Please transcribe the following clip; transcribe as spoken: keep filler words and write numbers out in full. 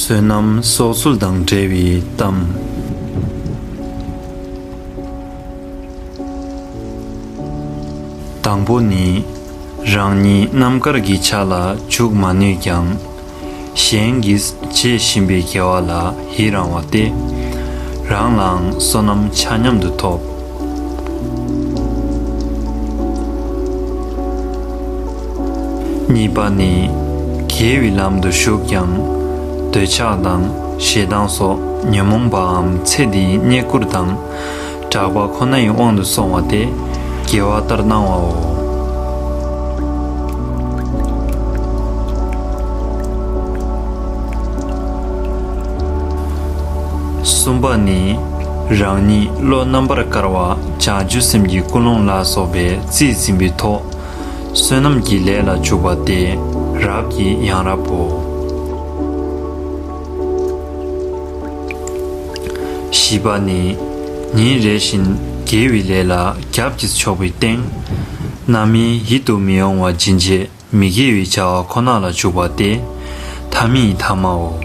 བསོད་ནམས་གསོག་ཚུལ་དང་འབྲེལ་བའི་གཏམ། དང་པོ་ནི། རང་ཉིད་རྣམ་དཀར་གྱི་ཆ་ལ་འཇུག་མ་ནུས་ཀྱང་། གཞན་གྱིས་བྱེད་བཞིན་པའི་དགེ་བ་ལ་ཡི་རང་བ་སྟེ། རང་ལའང་བསོད་ནམས་ཆ་མཉམ་དུ་ཐོབ། གཉིས་པ་ནི། དགེ་བའི་ལམ་དུ་ཞུགས་ཀྱང་། འདོད་ཆགས་དང་ཞེ་སྡང་སོགས་ཉོན་མོངས་པའམ་ཚེ་འདིའི་རྙེད་བཀུར་དང་གྲགས་པ་ཁོ་ནའི་དབང་དུ་སོང་བ་སྟེ། དགེ་བ་ལྟར་སྣང་བའོ། གསུམ་པ་ནི། རང་ཉིད་བློ་རྣམ་པར་དཀར་བ་བྱང་ཆུབ་སེམས་ཀྱི་ཀུན་སློང་ལ་སོགས་པའི་རྩིས་ཟིན་པའི་ཐོག་བསོད་ནམས་ཀྱི་ལས་ལ་འཇུག་པ་སྟེ་རབ་ཀྱི་ཡང་རབ་བོ། བཞི་པ་ནི། ཉིན་རེ་བཞིན་དགེ་བའི་ལས་ལ་རྒྱབ་ཀྱིས་འཇོག་པའི་སྟེང་། རྣམ་སྨིན་ཡིད་དུ་མི་འོང་བ་སྦྱིན་བྱས་མི་དགེ་བའི་བྱ་བ་ཁོ་ན་ལ་འཇུག་པ་སྟེ། ཐ་མའི་ཐ་མའོ།